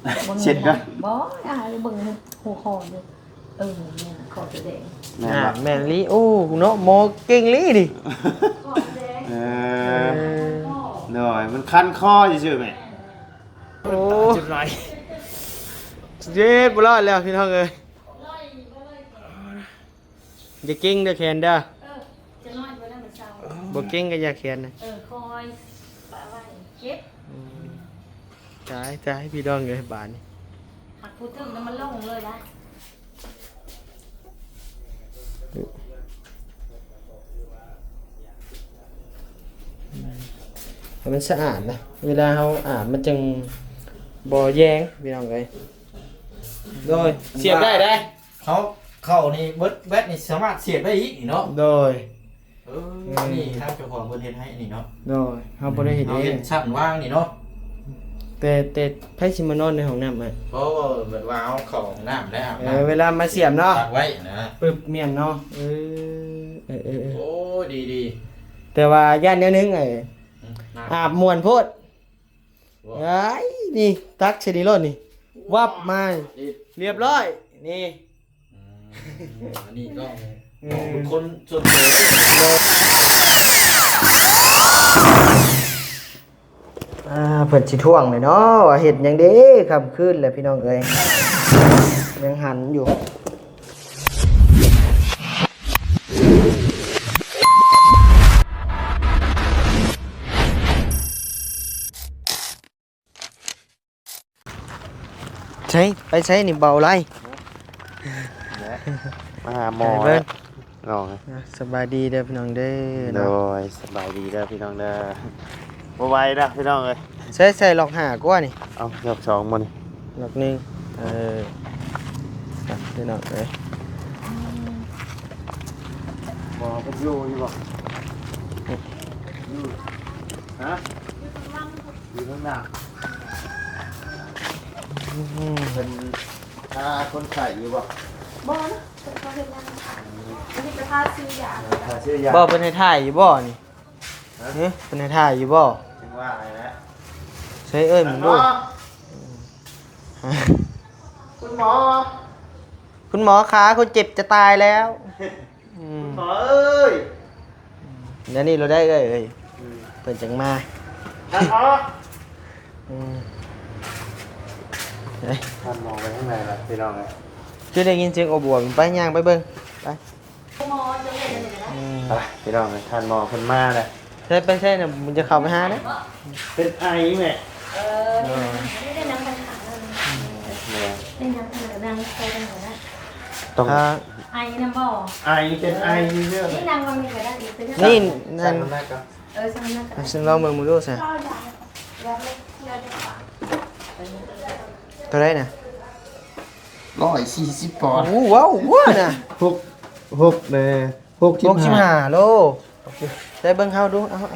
ເບິ່ງ ເຊັດກ່ອນ ບໍ່ ອ່າ ເບິ່ງຫົວຂໍ້ຢູ່ ເອີ ແມ່ນ ຂໍສະແດງ ແມ່ນ ອ່າ ບໍ່ ແມ່ນອີ່ຫຼີ ໂອ້ ເນາະ ໝໍເກັ່ງອີ່ຫຼີນີ້ ຂໍສະແດງ ເອີ ເອີ ໂດຍ ມັນຄັນຄໍຊື່ໆ ແມ່ ໂອ້ ຈຸດຫຼາຍ ເຈັບ ບໍ່ລອດແລ້ວພີ່ນ້ອງເອີຍ ຢ່າເກັ່ງເດີແຂນເດີ ເອີ ຈະນ້ອຍບໍ່ໄດ້ມັນເຊົາ ບໍ່ເກັ່ງກໍຢ່າແຂນນະ ເອີ ຄ່ອຍປະໄວ້ ເຈັບ ອືມ ຕາຍ ຕາຍ ພີ່ນ້ອງເອີຍ ບາດນີ້ ຫາກຜູ້ຖືກນຳມັນລົງເລີຍນະ ໃຫ້ມັນສະອາດນະ ເວລາເຮົາອາບມັນຈັ່ງບໍ່ແຍງ ພີ່ນ້ອງເອີຍ ໂດຍ ສຽບໄດ້ເດ້. ເຮົາເຂົ້ານີ້ເບິດແບັດນີ້ສາມາດສຽບໄດ້ອີກນີ້ເນາະ ໂດຍ ເອີ ເອີ ນີ້ທາງເຈົ້າຂອງເພິ່ນເຮັດໃຫ້ນີ້ເນາະ ໂດຍ ເຮົາບໍ່ໄດ້ເຮັດເອງ ເຮົາເຮັດຊັ້ນວາງນີ້ເນາະ ແຕ່ ແຕ່ໃຜຊິມານອນໃນຫ້ອງນ້ຳ ເອີ ບໍ່ ແບບວ່າເຮົາເຂົ້າຫ້ອງນ້ຳແລ້ວ ເອີ ເວລາມາສຽບເນາະ ປາກໄວ້ນະ ປຶບ ແມ່ນເນາະ ເອີ ເອີ ເອີ ເອີ ໂອ້ ດີໆ ແຕ່ວ່າຢ້ານແນວໜຶ່ງ ເອີ ອືມ ອາບມ່ວນໂພດ ວ້າວ ເອີຍ ນີ້ ຕັກໃສ່ນີ້ໂລດນີ້ ວັບມາ ນີ້ ລຽບຮ້ອຍ ນີ້ ອືມ ອັນນີ້ກໍ ເອີ ຂອງບຸກຄົນສ່ວນຕົວ ອ່າ ເພິ່ນຊິທ້ວງແຫຼະເນາະ ວ່າເຮັດຫຍັງເດ້ ຄ່ຳຄືນແລ້ວ ພີ່ນ້ອງເອີຍ ຍັງຫັນຢູ່. ໃສ ໄປໃສນີ້ ເບົາໄລ ມາຫາໝໍ ໄປເບິ່ງ ແລ້ວ ນ້ອງ ອ່ະ ສະບາຍດີເດີພີ່ນ້ອງເດີ ໂດຍ ເນາະ ສະບາຍດີເດີພີ່ນ້ອງເດີ ບໍ່ໄຫວແລ້ວພີ່ນ້ອງເອີຍ ໃສ່ ໃສ່ລັອກຫ້າກວ່ານີ້ ເອົາລັອກສອງບໍ່ນີ້ ລັອກໜຶ່ງ ເອີ ອ່ະ ພີ່ນ້ອງເອີຍ ໝໍເພິ່ນຢູ່ ຢູ່ບໍ່ ຢູ່ ຮະ ຢູ່ຂ້າງໜ້າ ອືມ ເພິ່ນ ຖ້າຄົນໄຂ້ຢູ່ບໍ່? ບໍ່ນະ ເພິ່ນເຂົາເຮັດງານ ອັນນີ້ກໍພາຊື້ຢາ ເອີ ພາຊື້ຢາ ບໍ່ ເພິ່ນໃຫ້ຖ່າຍຢູ່ບໍ່ນີ້? ຮະ? ເອີ ເພິ່ນໃຫ້ຖ່າຍຢູ່ບໍ່? ຈັ່ງວ່າຫັ້ນແຫຼະ ໃຊ້ເອີ້ນເບິ່ງດູ ຄຸນໝໍ ຄຸນໝໍຂາ ຄົນເຈັບຈະຕາຍແລ້ວ. ອືມ ຄຸນໝໍເອີຍ ດຽວນີ້ໂລດໄດ້ເອີຍ ອືມ ເພິ່ນຈັ່ງມາ ທ່ານໝໍ ອືມ ທ່ານໝໍໄປທາງໃດລະພີ່ນ້ອງເອີຍ ຄືໄດ້ຍິນສຽງໂອບວມ ໄປ ຍ່າງໄປເບິ່ງ ໄປ ໝໍຈະເຮັດອັນນີ້ກໍໄດ້ ອືມ ໄປ ພີ່ນ້ອງເອີຍ ທ່ານໝໍເພິ່ນມາແລ້ວ ໃຊ່ ໄປໃຊ່ນະ ມັນຈະເຂົ້າໄປຫາເດ້ ເປັນໄອແມ່ ເອີ ເອີ ນີ້ໄດ້ນັ່ງໄປຫາ ອືມ ແມ່ນ ເປັນຫຍັງ ເອີ ນັ່ງໃສ່ກັນກໍໄດ້ ຕ້ອງ ອ່າ ໄອນຳບໍ່? ໄອ ເປັນໄອເລື່ອງ ນີ້ນັ່ງວັງນີ້ກໍໄດ້ ນີ້ ນັ້ນ ເອີ ຊັ້ນນັ້ນກໍ ຊັ້ນລອງເບິ່ງ ເບິ່ງດູຊະ ເທົ່າໃດນະ? ຮ້ອຍສີ່ສິບປອນ ໂອ້ ວ້າວ ວ້າວນະ ຫົກ ຫົກ ເອີ ຫົກສິບຫ້າ ຫົກສິບຫ້າໂລ ໃສ່ເບິ່ງເຮົາດູ ເອົາ ຮ້ອຍ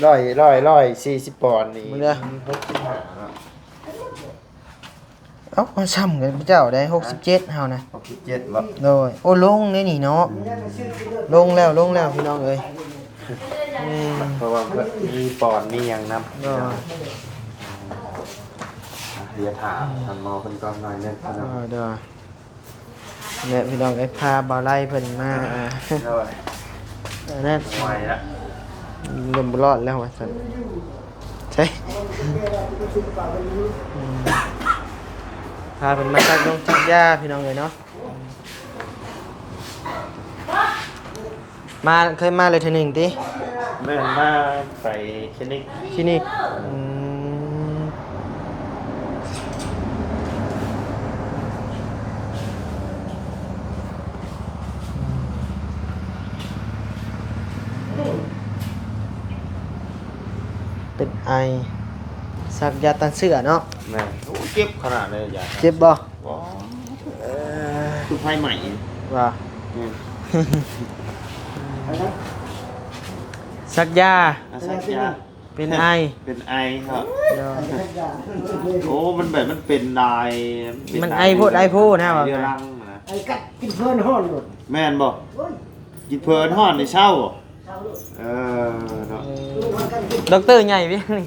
ຮ້ອຍ ຮ້ອຍສີ່ສິບປອນນີ້ ເບິ່ງເດີ ຫົກສິບຫ້າເນາະ ເອົ້າ ເຮົາຊ່ຳກັບເຈົ້າໄດ໋ ຫົກສິບເຈັດເຮົານະ ຫົກສິບເຈັດບໍ່ ໂດຍ ໂອ້ ລົງເດ້ນີ້ເນາະ ອືມ ລົງແລ້ວ ລົງແລ້ວ ພີ່ນ້ອງເອີຍ ອືມ ເພາະວ່າມີປອນມີຫຍັງນຳ ໂດຍ ອ່ະ ດຽວຖ້າທ່ານໝໍເພິ່ນກ່ອນໜ້ອຍໜຶ່ງເນາະ ໂດຍ ແມ່ພີ່ນ້ອງເອີຍ ພາບ່າວໄລເພິ່ນມາ ອ່າ ໂດຍ ອັນນັ້ນ ໄຫວລະ ລົມບໍ່ລອດແລ້ວວ່າຊັ້ນ ໃຊ່ ອືມ ພາເພິ່ນມາສັກນົງສັກຢາພີ່ນ້ອງເອີຍເນາະ. ມາ ເຄີຍມາແລ້ວເທື່ອໜຶ່ງຕິ? ແມ່ນ ມາໄປຄລີນິກ ຄລີນິກ ອືມ ເປັນໄອ ສັກຢາຕ້ານເຊື້ອເນາະ. ແມ່ນ ໂອ້ ເຈັບຂະໜາດເລີຍຢາ ເຈັບບໍ່? ບໍ່ ເອີ ຄືໄຟໄໝ້ວ່າ ແມ່ນ ສັກຢາ ອ່າ ສັກຢາ ເປັນໄອ ເປັນໄອເນາະ ໂດຍ ໂອ້ ມັນແບບ ມັນເປັນລາຍ ມັນໄອໂພດໄອໂພນະ ວ່າ ເຮືອລັງນະ ໄອກັດກິນເພີນຮ້ອນໂລດ ແມ່ນບໍ່? ໂອ້ຍ ກິນເພີນຮ້ອນນີ້ເຊົາ ເອີ ເນາະ ເອີ ດັອກເຕີໃຫຍ່ວຽງນີ້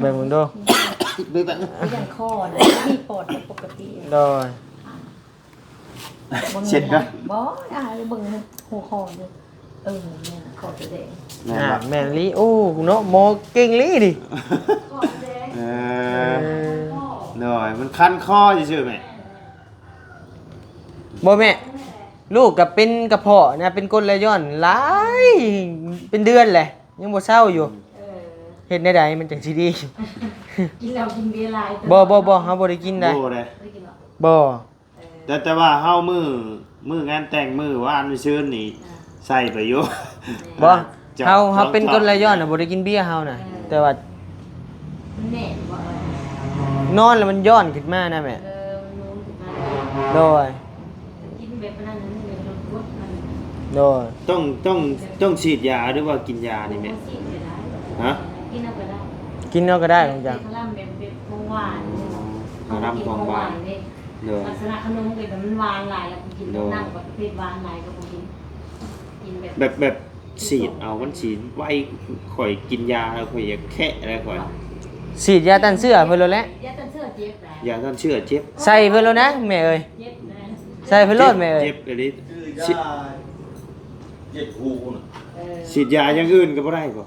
ເບິ່ງເບິ່ງດູ ເບິ່ງເບິ່ງ ຢ່າງຄໍນະ ມີປອດປົກກະຕິ ໂດຍ ອ່າ ບໍ່ມີ ເຊັດກ່ອນ ບໍ່ ອ່າ ເບິ່ງຫົວຄໍນີ້ ເອີ ແມ່ນ ຄໍແດງ ແມ່ນ ອ່າ ບໍ່ ແມ່ນອີ່ຫຼີ ໂອ້ ເນາະ ໝໍເກັ່ງອີ່ຫຼີນີ້ ຄໍແດງ ເອີ ເອີ ໂດຍ ມັນຄັນຄໍຊື່ໆ ແມ່ ບໍ່ແມ່ ລູກກໍເປັນກະເພາະນະ ເປັນກົດໄຫຼຍ້ອນຫຼາຍ ເປັນເດືອນແຫຼະ ຍັງບໍ່ເຊົາຢູ່ ເອີ ເຮັດແນວໃດມັນຈັ່ງຊິດີ? ກິນເຫຼົ້າກິນເບຍຫຼາຍ ບໍ່ ບໍ່ ບໍ່ ເຮົາບໍ່ໄດ້ກິນໃດ ບໍ່ໄດ້ ບໍ່ໄດ້ກິນເຫຼົ້າ ບໍ່ ເອີ ແຕ່ ແຕ່ວ່າເຮົາມື້ ມື້ງານແຕ່ງມື້ວານມື້ຊືນນີ້ ອ່າ ໃສ່ໄປຢູ່ ບໍ່ ອ່າ ເຮົາ ເຮົາເປັນກົດໄຫຼຍ້ອນນະ ບໍ່ໄດ້ກິນເບຍເຮົານະ ເອີ ແຕ່ວ່າ ມັນແໜ້ນບໍ່ ເອີ ນອນແລ້ວມັນຍ້ອນຂຶ້ນມານະແມ່ ເອີ ມັນນົມຂຶ້ນມາ ໂດຍ ກິນແບບນັ້ນ ແບບລົດກົດມັນ ໂດຍ ຕ້ອງ ຕ້ອງ ຕ້ອງສີດຢາ ຫຼືວ່າກິນຢານີ້ແມ່ ບໍ່ ສີດກໍໄດ້ ຮະ ກິນເອົາກໍໄດ້ ກິນເອົາກໍໄດ້ ຂອງເຈົ້າ ແຕ່ຂະລຳແບບ ແບບຂອງຫວານ ອໍ ຂະລຳຂອງຫວານ ເຮົາກິນຂອງຫວານເດ້ ໂດຍ ລັກສະນະຂະໜົມກໍມັນຫວານຫຼາຍ ແລ້ວກິນ ໂດຍ ນ້ຳປະເພດຫວານຫຼາຍກໍບໍ່ກິນ ກິນແບບ ແບບ ແບບສີດເອົາ ມັນສີດໄວ ຂ້ອຍກິນຢາແລ້ວຂ້ອຍຢາກແຄະແລ້ວຂ້ອຍ ສີດຢາຕ້ານເຊື້ອເພິ່ນໂລດແຫຼະ ຢາຕ້ານເຊື້ອເຈັບ ຢາຕ້ານເຊື້ອເຈັບ ໃສ່ເພິ່ນໂລດນະແມ່ເອີຍ ເຈັບນະ ໃສ່ເພິ່ນໂລດແມ່ເອີຍ ເຈັບອີ່ຫຼີ ຄືຢາເຈັບຫູນະ ເອີ ສີດຢາຢ່າງອື່ນກໍບໍ່ໄດ້ບໍ່?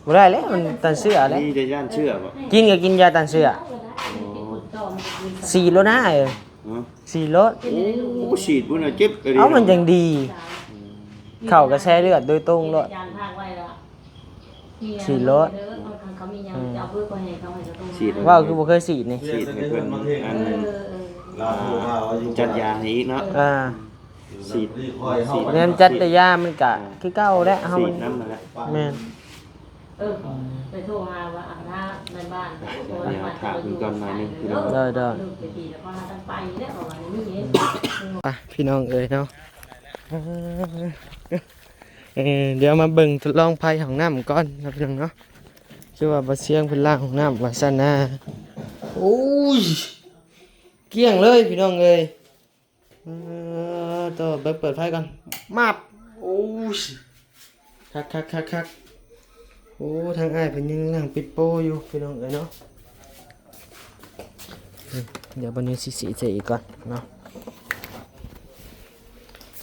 ບໍ່ໄດ້ແຫຼະ ມັນຕ້ານເຊື້ອແຫຼະ ມີແຕ່ຢ້ານເຊື້ອບໍ່? ກິນກໍກິນຢາຕ້ານເຊື້ອ ອໍ ສີດໂລດນະເອີຍ ຮະ? ສີດໂລດ ໂອ້ ສີດພຸ້ນນະ ເຈັບອີ່ຫຼີ ເອົ້າ ມັນຈັ່ງດີ ເຂົ້າກະແສເລືອດໂດຍຕົງໂລດ ສີດໂລດ ເອີ ເວົ້າຄືບໍ່ເຄີຍສີດນີ້ ສີດໃຫ້ເພິ່ນ ອັນ ເອີ ເອີ ອ່າ ຈັດຢາໃຫ້ອີກເນາະ ອ່າ ສີດ ສີດ ແມ່ນ ຈັດແຕ່ຢາມັນກະ ອ່າ ຄືເກົ່າແຫຼະ ເຮົາ ສີດນຳຫັ້ນແຫຼະ ແມ່ນ ເອີ ໄປໂທຫາວ່າ ອ່າ ນາຍບ້ານ ດຽວຖ້າເພິ່ນກ່ອນໜ້ອຍໜຶ່ງ ພີ່ນ້ອງ ໄດ້ໆ ໄປຕີແລ້ວກໍຫາກັນໄປແລ້ວ ເພາະວ່ານີ້ ອ່ະ ພີ່ນ້ອງເອີຍເນາະ ເອີ ດຽວມາເບິ່ງທົດລອງໄຟຫ້ອງນ້ຳກ່ອນເນາະ ພີ່ນ້ອງເນາະ ຄືວ່າບໍ່ສຽງເພິ່ນລ້າງຫ້ອງນ້ຳວ່າຊັ້ນນາ ໂອ້ຍ ກ້ຽງເລີຍ ພີ່ນ້ອງເອີຍ. ເອີ ຕໍ່ ເບິ່ງ ເປີດໄຟກ່ອນ ມາບ ໂອ້ຍ ຄັກໆໆໆ ໂອ້ ທາງອ້າຍເພິ່ນຍັງນັ່ງປິດໂປຢູ່ ພີ່ນ້ອງເອີຍເນາະ ດຽວບັດນີ້ຊິສີໃສ່ອີກກ່ອນເນາະ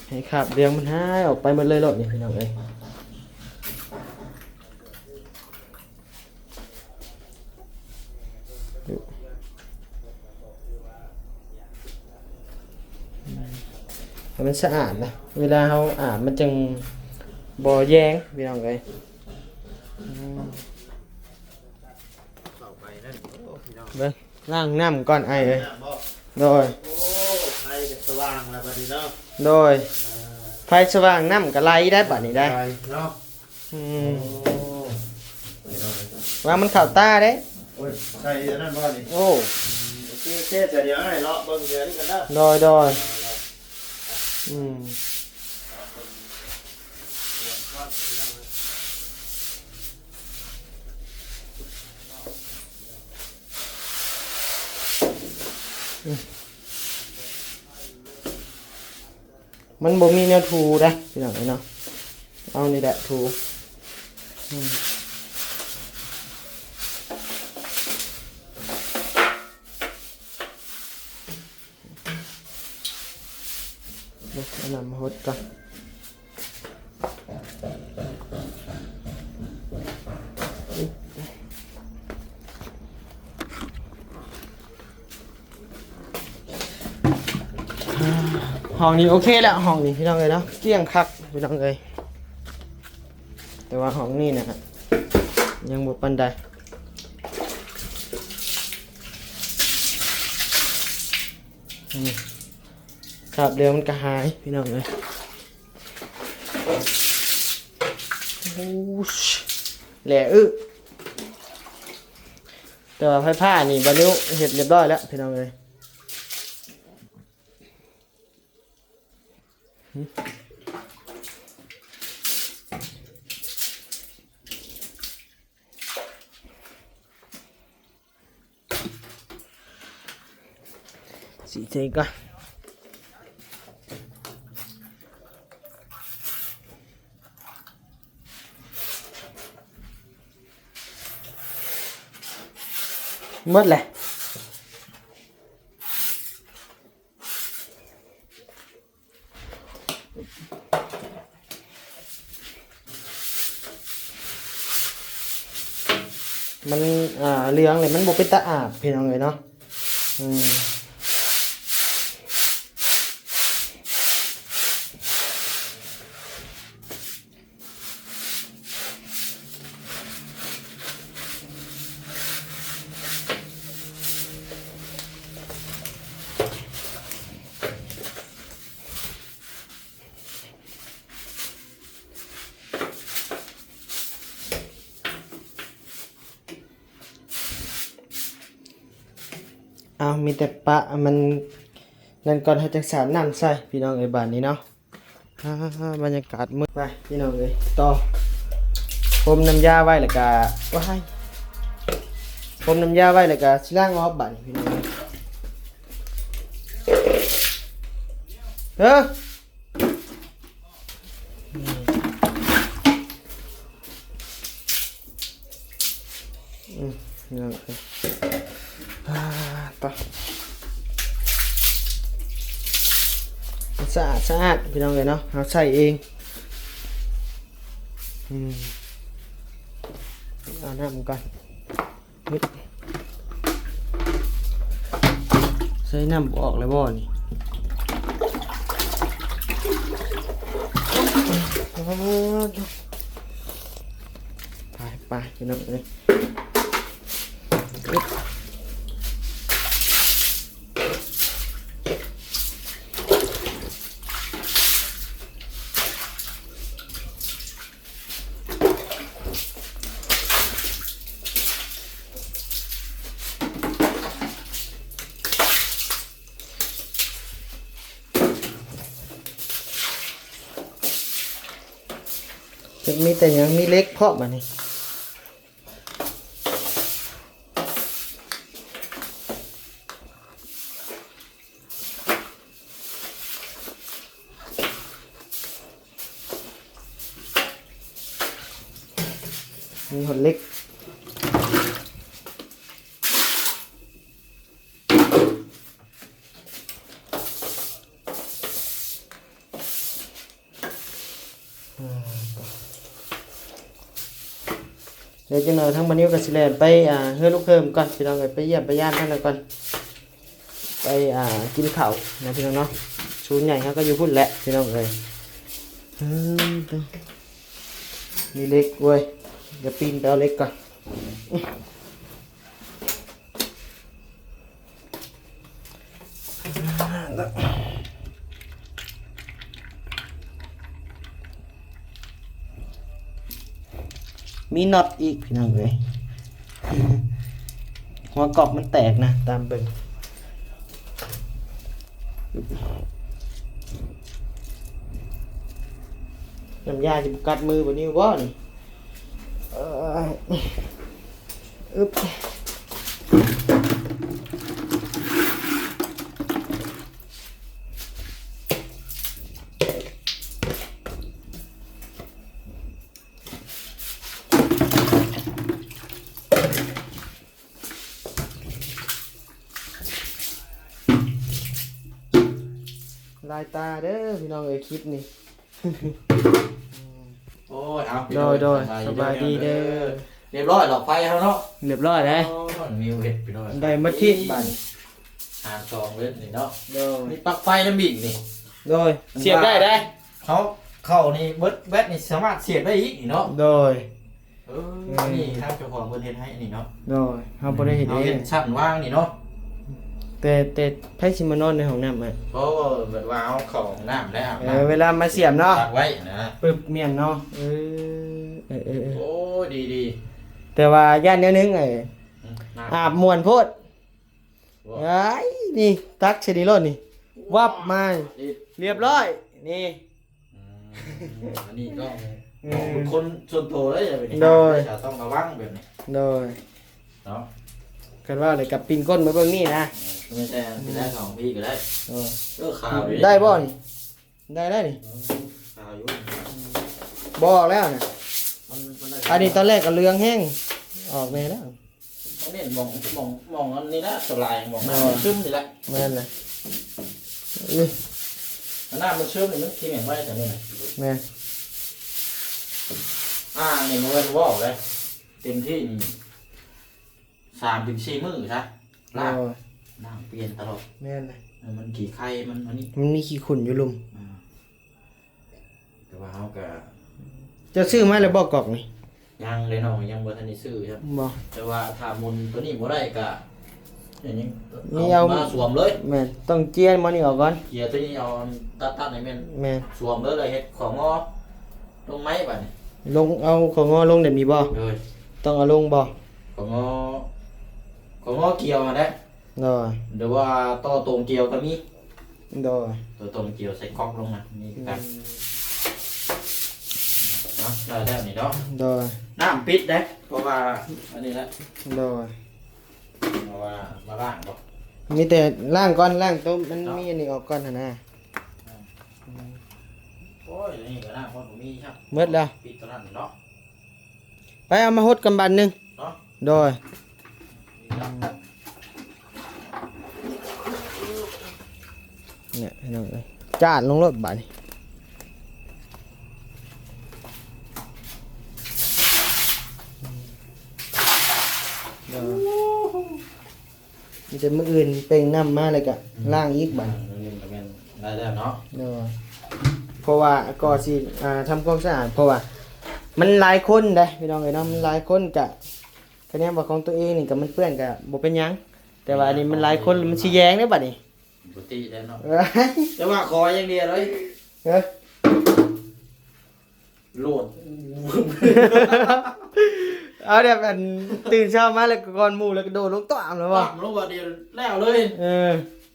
ໃຫ້ຄາບເຫຼືອງມັນຫາຍອອກໄປໝົດເລີຍໂລດນີ້ ພີ່ນ້ອງເອີຍ. ໃຫ້ມັນສະອາດນະ ເວລາເຮົາອາບມັນຈັ່ງບໍ່ແຍງ ພີ່ນ້ອງເອີຍ ອືມ ເບິ່ງ ລ້າງນ້ຳກ່ອນອ້າຍເອີຍ ໂດຍ ໂອ້ ໄຟກໍສະຫວ່າງແລ້ວບັດນີ້ເນາະ ໂດຍ ອ່າ ໄຟສະຫວ່າງ ນ້ຳກໍໄຫຼໄດ້ບັດນີ້ໄດ້ ໄຫຼເນາະ. ອືມ ໂອ້ ວ່າມັນເຂົ້າຕາເດ້ ໂອ້ຍ ໃສ່ອັນນັ້ນບໍ່ນີ້ ໂອ້ ອືມ ໂອເຄ ໂອເຄ ແຕ່ດຽວໃຫ້ເລາະເບິ່ງເທື່ອນີ້ກັນເດີ ໂດຍ ໂດຍ ອືມ ອືມ. ມັນບໍ່ມີແນວຖູເດ້ ພີ່ນ້ອງເອີຍເນາະ ເອົານີ້ແຫຼະຖູ ອືມ ເອົານ້ຳມາຫົດກ່ອນ. ຫ້ອງນີ້ໂອເຄແລ້ວ ຫ້ອງນີ້ພີ່ນ້ອງເອີຍເນາະ ກ້ຽງຄັກພີ່ນ້ອງເອີຍ ແຕ່ວ່າຫ້ອງນີ້ນະ ຍັງບໍ່ປານໃດ ນີ້ ຄາບເຫຼືອງມັນກະຫາຍພີ່ນ້ອງເອີຍ ໂອ້ຍ ແຫຼະອຶ ແຕ່ວ່າໄຟຟ້ານີ້ບ່າວນິວເຮັດລຽບຮ້ອຍແລ້ວພີ່ນ້ອງເອີຍ. ເຈກ່ອນ. ໝົດແຫຼະ. ມັນ ອ່າ ເຫຼືອງແລ້ວມັນບໍ່ເປັນຕາອາບ ພີ່ນ້ອງເອີຍເນາະ. ອືມ ເອົາ ມີແຕ່ປະມັນນັ້ນກ່ອນ ເຮົາຈັ່ງສາດນ້ຳໃສ່ ພີ່ນ້ອງເອີຍ ບາດນີ້ເນາະ. ອ່າ ບັນຍາກາດມື້ ໄປພີ່ນ້ອງເອີຍ ຕໍ່ ພົມນ້ຳຢາໄວ້ແລ້ວກະ ວ້າຍ ພົມນ້ຳຢາໄວ້ແລ້ວກະຊິລ້າງອອກບາດນີ້ ພີ່ນ້ອງເອີຍ. ເອີ ອືມ ພີ່ນ້ອງເອີຍ ອ່າ ຕະ ສະອາດ ສະອາດ ພີ່ນ້ອງເອີຍເນາະ ເຮົາໃຊ້ເອງ. ອືມ ເອົານ້ຳກ່ອນ ໃສ່ນ້ຳບໍ່ອອກແລ້ວບໍ່ນີ້? ໄປໆ ພີ່ນ້ອງເອີຍ. ຈະມີແຕ່ຫຍັງ ມີເຫຼັກພ້ອມບາດນີ້. ມີຮອດເຫຼັກ. ດຽວຈັກໜ່ອຍທາງບ່າວນິວກໍຊິແລ່ນໄປ ອ່າ ເຮືອນລູກເຂີມກ່ອນ ພີ່ນ້ອງເອີຍ ໄປຢ້ຽມໄປຢາມທາງນັ້ນກ່ອນ ໄປ ອ່າ ກິນເຂົ້ານະ ພີ່ນ້ອງເນາະ. ສູນໃຫຍ່ເຮົາກໍຢູ່ພຸ້ນແຫຼະ ພີ່ນ້ອງເອີຍ. ເອີ ມີເຫຼັກເວີຍ ດຽວປີນໄປເອົາເຫຼັກກ່ອນ. ມີນັອດອີກ ພີ່ນ້ອງເອີຍ ຫົວກອກມັນແຕກນະ ຕາມເບິ່ງ. ນ້ຳຢາຊິບໍ່ກັດມືບ່າວນິວບໍ່ນີ້? ເອີ ອຶບ ລາຍຕາເດີພີ່ນ້ອງເອີຍ ຄລິບນີ້. ໂອ້ຍ ເອົາ ໂດຍ ໂດຍ ສະບາຍດີເດີ. ລຽບຮ້ອຍດອກໄຟເຮົາເນາະ ລຽບຮ້ອຍເດ້. ໂອ້ຍ ນິວເຮັດພີ່ນ້ອງ ໄດ້ມາທິດບາດນີ້ ຫານສອງເລີຍນີ້ເນາະ. ໂດຍ ມີປັກໄຟນຳອີກນີ້. ໂດຍ ສຽບໄດ້ເດ້. ເຮົາເຂົ້ານີ້ເບິດແບັດນີ້ສາມາດສຽບໄດ້ອີກນີ້ເນາະ. ໂດຍ ເອີ ອັນນີ້ທາງເຈົ້າຂອງເພິ່ນເຮັດໃຫ້ນີ້ເນາະ. ໂດຍ ເຮົາບໍ່ໄດ້ເຮັດເອງ ເຮົາເຮັດຊັ້ນວາງນີ້ເນາະ. ແຕ່ ແຕ່ໃຜຊິມານອນໃນຫ້ອງນ້ຳ? ເອີ ເອີ ແບບວ່າເຮົາເຂົ້າຫ້ອງນ້ຳແລ້ວອາບນ້ຳ ເອີ ເວລາມາສຽບເນາະ ຕາກໄວ້ນະ ປຶບ ແມ່ນເນາະ. ເອີ ເອີ ເອີ ເອີ ໂອ້ ດີໆ. ແຕ່ວ່າຢ້ານແນວໜຶ່ງ ເອີ ອືມ ອາບມ່ວນໂພດ. ວ້າ ເອີຍ ນີ້ ຕັກໃສ່ນີ້ໂລດນີ້ ວັບມາ ລຽບຮ້ອຍນີ້. ອືມ ອັນນີ້ຕ້ອງ ເອີ ຂອງບຸກຄົນສ່ວນໂຕເລີຍ ໂດຍ ຕ້ອງລະວັງແບບນີ້ ໂດຍ ເນາະ. ຄັນວ່າແລ້ວກໍປິ່ນກົ້ນມາເບິ່ງນີ້ນະ ເອີ ບໍ່ແມ່ນແຕ່ ເປັນໄດ້ສອງພີກໍໄດ້ ເອີ ເອີ ຂາວຢູ່ເດ້ ໄດ້ບໍ່ນີ້? ໄດ້ແລ້ວນີ້ ເອີ ຂາວຢູ່ ບໍ່ອອກແລ້ວນະ ມັນ ມັນໄດ້ ອັນນີ້ຕອນແລກກໍເຫຼືອງແຮງ ອອກແນ່ແລ້ວ ມັນເນັ້ນໝ່ອງ ໝ່ອງ ໝ່ອງອັນນີ້ນະ ສະລາຍ ໝ່ອງນ້ຳ ເອີ ມັນຊຶມນີ້ແຫຼະ ແມ່ນແຫຼະ ນີ້ ອັນນ້ຳມັນຊຶມນີ້ ມັນຊິແມ່ນໄວແຕ່ນີ້ນະ ແມ່ນ ອ່າງນີ້ບໍ່ແມ່ນເວົ້າເດ້ ເຕັມທີ່ນີ້ ສາມເຖິງສີ່ມື້ຊະ ລ້າງ ໂອ້ຍ ລ້າງປ່ຽນຕະຫຼອດ ແມ່ນແຫຼະ ເອີ ມັນຂີ້ໄຂ່ມັນອັນນີ້ ມັນມີຂີ້ຂຸ່ນຢູ່ລຸ່ມ ອ່າ ແຕ່ວ່າເຮົາກໍ ເຈົ້າຊື້ມາແລ້ວບໍ່ກອກນີ້? ຍັງເດ້ນ້ອງ ຍັງບໍ່ທັນໄດ້ຊື້ຊ້ຳ ບໍ່ ແຕ່ວ່າຖ້າໝຸນຕົວນີ້ບໍ່ໄດ້ກໍ ນີ້ເອົາ ເອົາມາສວມເລີຍ ແມ່ນ ຕ້ອງເຈຍໝໍນີ້ອອກກ່ອນ ເຈຍຕົວນີ້ເອົາຕັດໆໃຫ້ແມ່ນ ແມ່ນ ສວມເລີຍ ແລ້ວເຮັດຂອງໍລົງໄມ້ບາດນີ້ ລົງ ເອົາຂອງໍລົງໄດ້ມີບໍ່? ໂດຍ ຕ້ອງເອົາລົງບໍ່? ຂອງໍ ຂອງຫໍກ່ຽວຫັ້ນແຫຼະ ໂດຍ ຫຼືວ່າຕໍ່ຕົງກ່ຽວກໍມີ ໂດຍ ຕໍ່ຕົງກ່ຽວໃສ່ກອກລົງນະ ມີຄືກັນ ອືມ ເນາະ ໄດ້ແລ້ວນີ້ເນາະ ໂດຍ ນ້ຳປິດເດ້ ເພາະວ່າອັນນີ້ແຫຼະ ໂດຍ ເພາະວ່າມາລ້າງບໍ່ ມີແຕ່ລ້າງກ່ອນ ລ້າງໂຕມັນ ເນາະ ມີອັນນີ້ອອກກ່ອນຫັ້ນນະ ອືມ ໂອ້ຍ ນີ້ກໍນ້ຳບໍ່ມີຊ້ຳ ໝົດແລ້ວ ປິດຕົວນັ້ນເນາະ ໄປເອົາມາຫົດກ່ອນບາດໜຶ່ງ ເນາະ ໂດຍ ນີ້ພີ່ນ້ອງເອີຍ ຈາດລົງໂລດບາດນີ້ ໂດຍ ມີແຕ່ມື້ອື່ນເປັ່ງນ້ຳມາແລ້ວກະ ອືມ ລ້າງອີກບາດນີ້ ອືມ ກໍແມ່ນໄດ້ແລ້ວເນາະ ໂດຍ ເພາະວ່າກໍຊິ ອ່າ ທຳຄວາມສະອາດ ເພາະວ່າມັນຫຼາຍຄົນເດ້ພີ່ນ້ອງເອີຍເນາະ ມັນຫຼາຍຄົນກະ ຄະແນນວ່າຂອງຕົວເອງນີ້ກໍມັນເປື້ອນກໍບໍ່ເປັນຫຍັງ ແຕ່ວ່າອັນນີ້ມັນຫຼາຍຄົນ ມັນຊິແຍງເດ້ບາດນີ້ ບໍ່ຕິແລ້ວເນາະ ເອີ ແຕ່ວ່າຂໍຢ່າງດຽວເລີຍ ເອີ ໂຫຼດ ເອົາແບບອັນ ຕື່ນເຊົ້າມາແລ້ວກໍກ່ອນໝູ່ ແລ້ວກໍໂດດລົງຕວມແລ້ວບໍ່ ຕວມລົງບາດດຽວແລ້ວເລີຍ ເອີ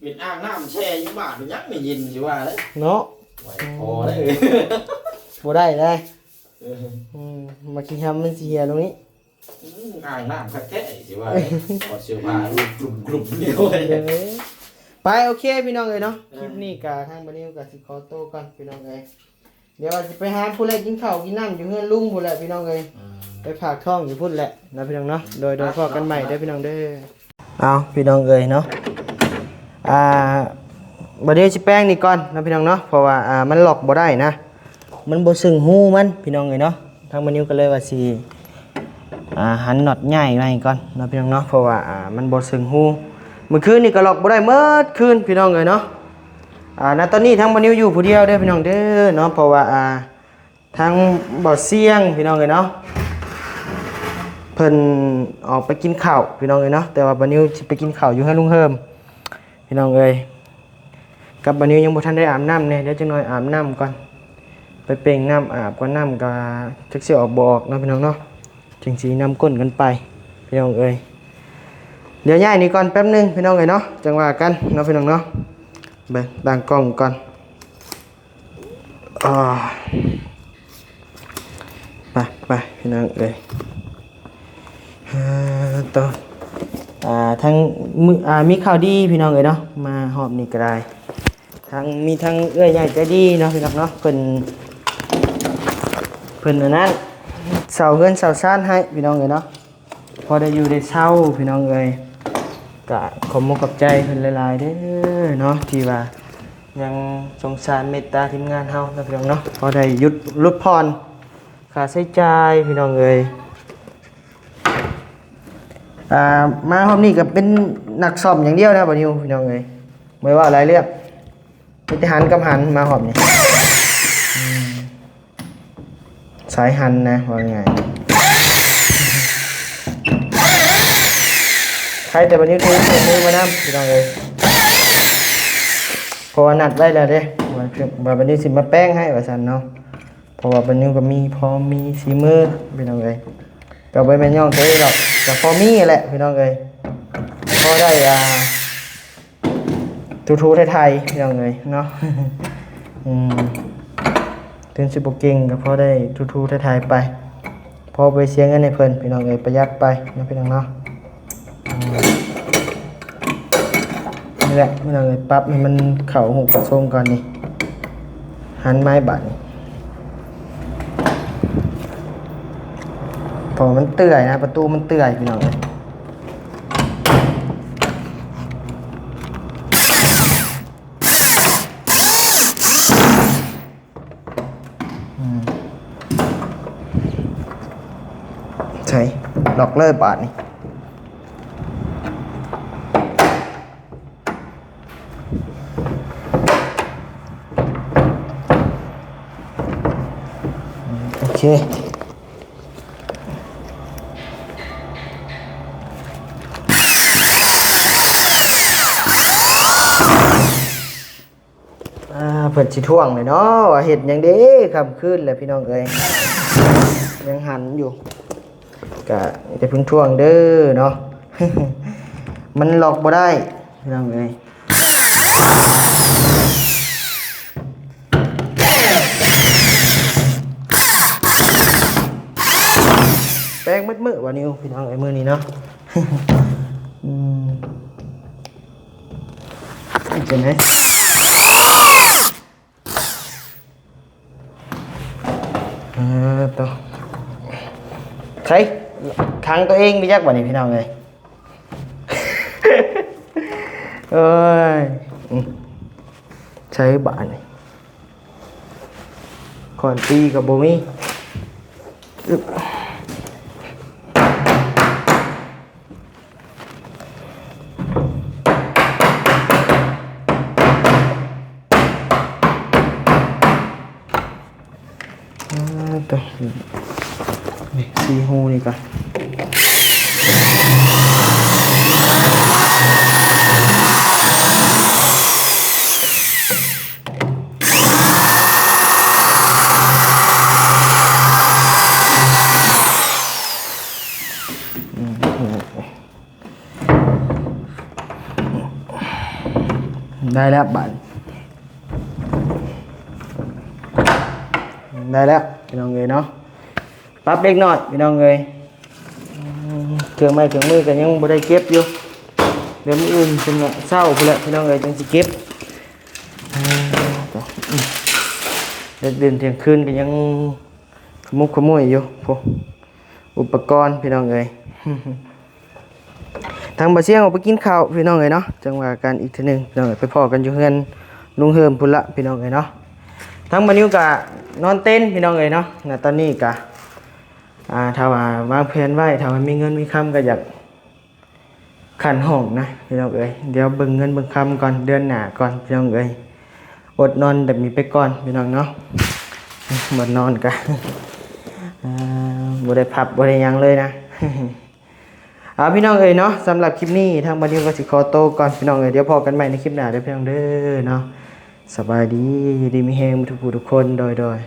ເປັນອ່າງນ້ຳແຊ່ຢູ່ບ້ານ ເປັນຫຍັງໄດ້ຍິນຊິວ່າເດ້ ເນາະ ໄຫວພໍເດ້ ບໍ່ໄດ້ເດ້ ເອີ ອືມ ມາຂີ້ຫຳມັນຊິເຫຍລົງນີ້ ອືມ ອ່າງນ້ຳຄັກແທ້ຊິວ່າ ຖອດເສື້ອຜ້າລຸບໆໆ ນີ້ໂອ້ຍ ເອີ ໄປ ໂອເຄພີ່ນ້ອງເອີຍເນາະ ເອີ ຄລິບນີ້ກະທາງບ່າວນິວກະຊິຂໍໂຕກ່ອນພີ່ນ້ອງເອີຍ ດຽວວ່າຊິໄປຫາຜູ້ແລະກິນເຂົ້າກິນນ້ຳຢູ່ເຮືອນລຸງພຸ້ນແຫຼະພີ່ນ້ອງເອີຍ ອືມ ໄປຝາກທ້ອງຢູ່ພຸ້ນແຫຼະເນາະພີ່ນ້ອງເນາະ ໂດຍ ໂດຍ ພໍ້ກັນໃໝ່ເດີພີ່ນ້ອງເດີ ເອົາພີ່ນ້ອງເອີຍເນາະ ອ່າ ບ່າວນິວຊິແປງນີ້ກ່ອນເນາະພີ່ນ້ອງເນາະ ເພາະວ່າ ອ່າ ມັນລັອກບໍ່ໄດ້ນະ ມັນບໍ່ເຊິ່ງຮູມັນພີ່ນ້ອງເອີຍເນາະ ທາງບ່າວນິວກໍເລີຍວ່າຊິ ອ່າ ຫັນນັອດໃຫຍ່ໄວ້ກ່ອນເນາະພີ່ນ້ອງເນາະ ເພາະວ່າ ອ່າ ມັນບໍ່ເຊິ່ງຮູ ມື້ຄືນນີ້ກໍລັອກບໍ່ໄດ້ໝົດຄືນພີ່ນ້ອງເອີຍເນາະ ອ່າ ນະຕອນນີ້ທາງບ່າວນິວຢູ່ຜູ້ດຽວເດີພີ່ນ້ອງເດີເນາະ ເພາະວ່າ ອ່າ ທາງບ່າວຊຽງພີ່ນ້ອງເອີຍເນາະ ເພິ່ນອອກໄປກິນເຂົ້າພີ່ນ້ອງເອີຍເນາະ ແຕ່ວ່າບ່າວນິວຊິໄປກິນເຂົ້າຢູ່ເຮືອນລຸງເຮີມພີ່ນ້ອງເອີຍ ກັບບ່າວນິວຍັງບໍ່ທັນໄດ້ອາບນ້ຳແດ່ ດຽວຈັກໜ່ອຍອາບນ້ຳກ່ອນ ໄປເປັ່ງນ້ຳອາບກ່ອນ ນ້ຳກໍຈັກຊິອອກບໍ່ອອກເນາະພີ່ນ້ອງເນາະ ຈຶ່ງຊິນຳກົ້ນກັນໄປພີ່ນ້ອງເອີຍ ດຽວຍ້າຍນີ້ກ່ອນແປັບໜຶ່ງພີ່ນ້ອງເອີຍເນາະ ຈັ່ງວ່າກັນເນາະພີ່ນ້ອງເນາະ ເບິ່ງຕັ້ງກ້ອງກ່ອນ ອ່າ ໄປ ໄປ ພີ່ນ້ອງເອີຍ ເອີ ຕໍ່ ອ່າ ທັງມື້ ອ່າ ມີຂ່າວດີພີ່ນ້ອງເອີຍເນາະ ມາຮອບນີ້ກໍໄດ້ ທັງ ມີທັງເອື້ອຍໃຫຍ່ໃຈດີເນາະ ພີ່ນ້ອງເນາະ ເພິ່ນ ເພິ່ນອັນນັ້ນ ເຊົ່າເຮືອນເຊົ່າຊານໃຫ້ພີ່ນ້ອງເອີຍເນາະ ພໍໄດ້ຢູ່ໄດ້ເຊົາພີ່ນ້ອງເອີຍ ກະຂອບມຸກຂອບໃຈເພິ່ນຫຼາຍໆເດີເນາະ ທີ່ວ່າຍັງສົງສານເມດຕາທີມງານເຮົາເນາະພີ່ນ້ອງເນາະ ພໍໄດ້ຢຸດຫຼຸດຜ່ອນຄ່າໃຊ້ຈ່າຍພີ່ນ້ອງເອີຍ ອ່າ ມາຮອບນີ້ກໍເປັນນັກສ້ອມຢ່າງດຽວນະບ່າວນິວພີ່ນ້ອງເອີຍ ບໍ່ໄດ້ເວົ້າຫຼາຍເລື່ອງ ມີແຕ່ຫັນກັບຫັນມາຮອບນີ້ ອືມ ສາຍຫັນນະ ວ່າງ່າຍ ໃຜແຕ່ບັດນີ້ຖືເຄື່ອງມືມານຳ ພີ່ນ້ອງເອີຍ ເພາະວ່ານັດໄວ້ແລ້ວເດ້ ວ່າ ວ່າບັດນີ້ຊິມາແປງໃຫ້ວ່າຊັ້ນເນາະ ເພາະວ່າບັດນີ້ກໍມີ ພໍມີສີມື ພີ່ນ້ອງເອີຍ ກໍບໍ່ແມ່ນຍ້ອງຕົວເອງດອກ ກໍພໍມີແຫຼະ ພີ່ນ້ອງເອີຍ ພໍໄດ້ ອ່າ ຖູໆໄຖໆ ພີ່ນ້ອງເອີຍເນາະ ອືມ ເຖິງຊິບໍ່ເກັ່ງກໍພໍໄດ້ຖູໆໄຖໆໄປ ພໍໄປເສຍເງິນໃຫ້ເພິ່ນ ພີ່ນ້ອງເອີຍ ປະຢັດໄປເນາະ ພີ່ນ້ອງເນາະ ອືມ ນີ້ແຫຼະພີ່ນ້ອງເອີຍ ປັບໃຫ້ມັນເຂົ້າຮູບເຂົ້າຊົງກ່ອນນີ້ ຫັນໄມ້ບາດນີ້ ເພາະມັນເປື່ອຍນະ ປະຕູມັນເປື່ອຍພີ່ນ້ອງເອີຍ. ອືມ ໃສ່ ລັອກເລີຍບາດນີ້ ໂອເຄ. ອ່າ ເພິ່ນຊິທ້ວງແຫຼະເນາະ ວ່າເຮັດຫຍັງເດ້ ຄ່ຳຄືນແລ້ວພີ່ນ້ອງເອີຍ ຍັງຫັນຢູ່ ກະຢ່າເພິ່ງທ້ວງເດີເນາະ ມັນລັອກບໍ່ໄດ້ພີ່ນ້ອງເອີຍ. ແປງໝົດມື້ວ່ານິວ ພີ່ນ້ອງເອີຍ ມື້ນີ້ເນາະ ອືມ ເປັນຈັ່ງໃດ? ເອີ ໂຕ ໃສ່ ຂັງຕົວເອງໄປຈັກບາດນີ້ ພີ່ນ້ອງເອີຍ ເອີຍ ອືມ ໃສ່ບາດນີ້ ຄ້ອນຕີກໍບໍ່ມີ. ອ່າ ໂຕ ນີ້ ສີ່ຮູນີ້ກະ ອືມ ໄດ້ແລ້ວບາດ ໄດ້ແລ້ວພີ່ນ້ອງເອີຍເນາະ ປັບເລັກນ້ອຍພີ່ນ້ອງເອີຍ ເຄື່ອງໄມ້ເຄື່ອງມືກໍຍັງບໍ່ໄດ້ເກັບຢູ່ ດຽວມື້ອື່ນເພິ່ນເຊົ້າພຸ້ນແຫຼະພີ່ນ້ອງເອີຍ ຈັ່ງຊິເກັບ ເລິກດື່ນທ່ຽງຄືນກໍຍັງຂະມຸກຂະມຸຍຢູ່ພຸ້ນ ອຸປະກອນພີ່ນ້ອງເອີຍ. ທາງບ່າວຊຽງອອກໄປກິນເຂົ້າພີ່ນ້ອງເອີຍເນາະ ຈັ່ງວ່າກັນອີກເທື່ອໜຶ່ງພີ່ນ້ອງເອີຍ ໄປພໍ້ກັນຢູ່ເຮືອນລຸງເຮີມພຸ້ນລະພີ່ນ້ອງເອີຍເນາະ. ທາງບ່າວນິວກະນອນເຕັນພີ່ນ້ອງເອີຍເນາະ ນະຕອນນີ້ກະ ອ່າ ຖ້າວ່າວາງແຜນໄວ້ ຖ້າວ່າມີເງິນມີຄຳກະຢາກ ຂັ້ນຫ້ອງນະພີ່ນ້ອງເອີຍ ດຽວເບິ່ງເງິນເບິ່ງຄຳກ່ອນ ເດືອນໜ້າກ່ອນພີ່ນ້ອງເອີຍ ອົດນອນແບບນີ້ໄປກ່ອນພີ່ນ້ອງເນາະ ບໍ່ນອນກະ ເອີ ບໍ່ໄດ້ພັບບໍ່ໄດ້ຫຍັງເລີຍນະ ເອົາພີ່ນ້ອງເອີຍເນາະ ສຳລັບຄລິບນີ້ທາງບ່າວນິວກໍຊິຂໍໂຕກ່ອນພີ່ນ້ອງເອີຍ ດຽວພໍ້ກັນໃໝ່ໃນຄລິບໜ້າເດີພີ່ນ້ອງເດີເນາະ ສະບາຍດີ ຢູ່ດີມີແຮງທຸກຜູ້ທຸກຄົນ ໂດຍ ໂດຍ.